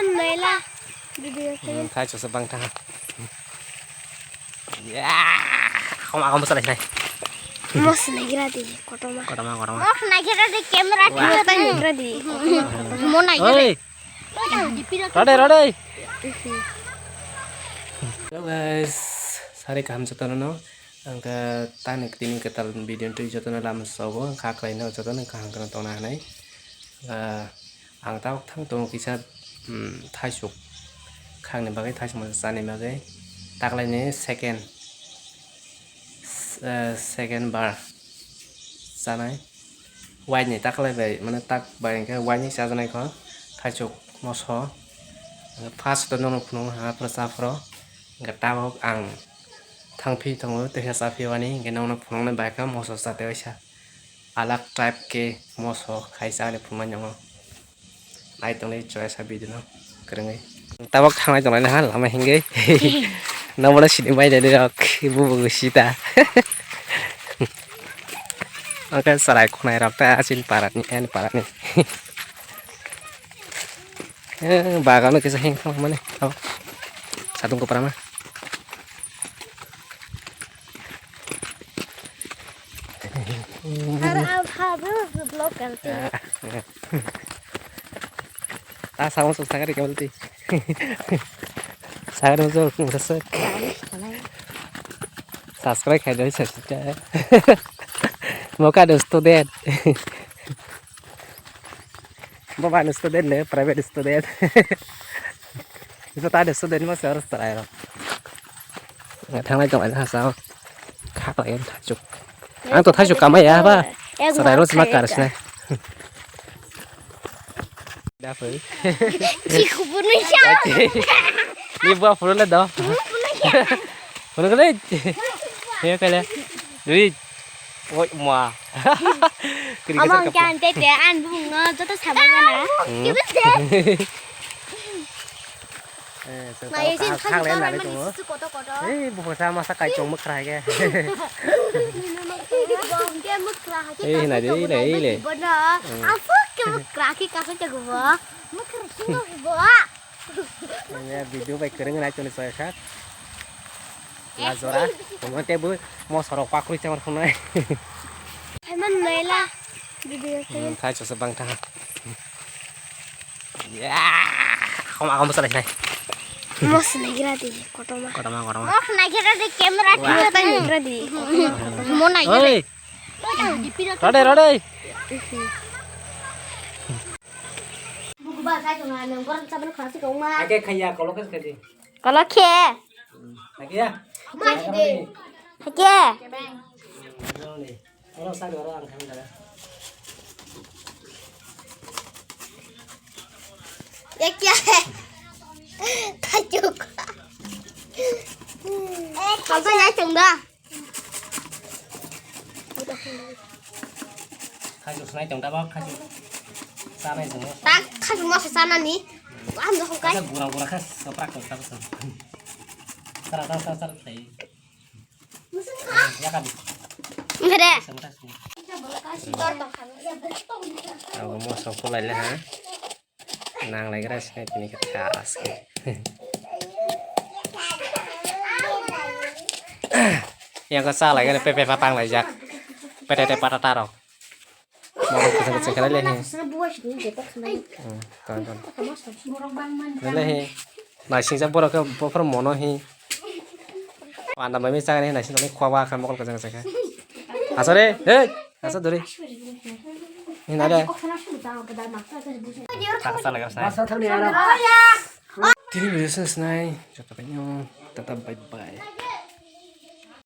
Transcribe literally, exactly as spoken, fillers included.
Mela. Video. Hmm, khai chosa bang tha. Ya, kom agam salai nai. Mos nagira di, kotoma. Kotoma, kotoma. Mos nagira di, camera. Wah. Tha nagira di. Mo nagira. Oi. Rode, rode. Hello guys, sari kaham jotono no. Angka tani tini ketal video twi jotono lam sobo, angka khlaino jotono kaham kana tongna hanai. Angka ang tabok thang tongo kisa, hmm, thaisuk khangni bagwi, thaisuk masa chani bagwi, taklaini second, s-, eh, second bar chanai. Waini taklai bai, mane tak bai hwnkhe waini chajaknai kho, thaisuk moso. First to nono phunuk ha phra cha phro, hwnkhe tabok ang thangphi tongo, teisa chaphi wani, hwnkhe nono phunuknai bai kha moso chate waisa. Alak type ke moso khai chani phunuknai nongo. Nai tongnai choya sa video no kwrwngwi. Tabok thangnai tongnai ha lama hingwi. Nobono sini mai nai rok bubu sita. Oke sarai khwnai rok ta asin parani en parani. Eh, bagano kisa heng thang mane. Oh. Sadung ko parama. Har ab ha bro vlog kalte. Ah, sama sok sakari ke balti. Sakari mo sok sok. Subscribe khai doi sa sita. Moka dosto den. Baba ni student le, private student. Itu tadi student mas harus try. Thanglai tong aja hasao. Khak lai thaisuk. Ang to thaisuk kamai ya ba. Sarai ro sima kar sina. Dapur. Cikubur ni siya. Ni buah purun le do. Purun le. He kale. Dui. Oi ma. Kiri Ama kasar kang te te an bung no joto sabai gana. Hmm. Kibis de. Eh, so Mai ta sin khang khang le khang nari mani tu. Su koto koto. Eh, bu sa masa kai chong mukra ke. Bong ke mukra ke. Eh, na de, na de. Bono. Hmm. Afu ke mukra ke kasa ke go. Mukra sino go. Video bai kwrwng nai toni soya sak. La jora. Tongma tei bo mosorok pakrwi chamar phunai. Haiman mela. Video. Hmm, khai chosa bang tha. Ya. Kom agam salai nai. Mos nagira di kotoma. Kotoma, kotoma. Mos nagira di camera. Wah. Mos nagira di. Mo nagira. Oi. Rode, rode. Ake khaya, kolo khe khadi. Kolo khe. Ake ya. Ake. Oro sa oro ang kham dara. Ye kya hai? Thaisuk. Khamsa ya chwng da. Khaju snai tong tabok, khaju. Sanai tong. Tak khaju ma sa sanani. Am do hongkai. Gura gura khas soprak tong tabok. Sara sara sara sara thai. Ya kan. Mere. Sangta sini. Abo moso kulai le ha. Nang lai gra sini tini ke tas ke. Yang ko sa lai gra pepe patang lai jak. Pete te patata rok. Mokol kwchang kwchang khe nai le he. Hmm, ton, ton. Nai le he. Naisingsa borok khe bophor mono he. Panda mai mi chagani he naising tongni khwa ba kha mokol kwchang kwchang khe. Asore, hey, asa duri. He nai le. Thak sa laga snai. Tini video sini snai. Joto kanya. Tata bye bye.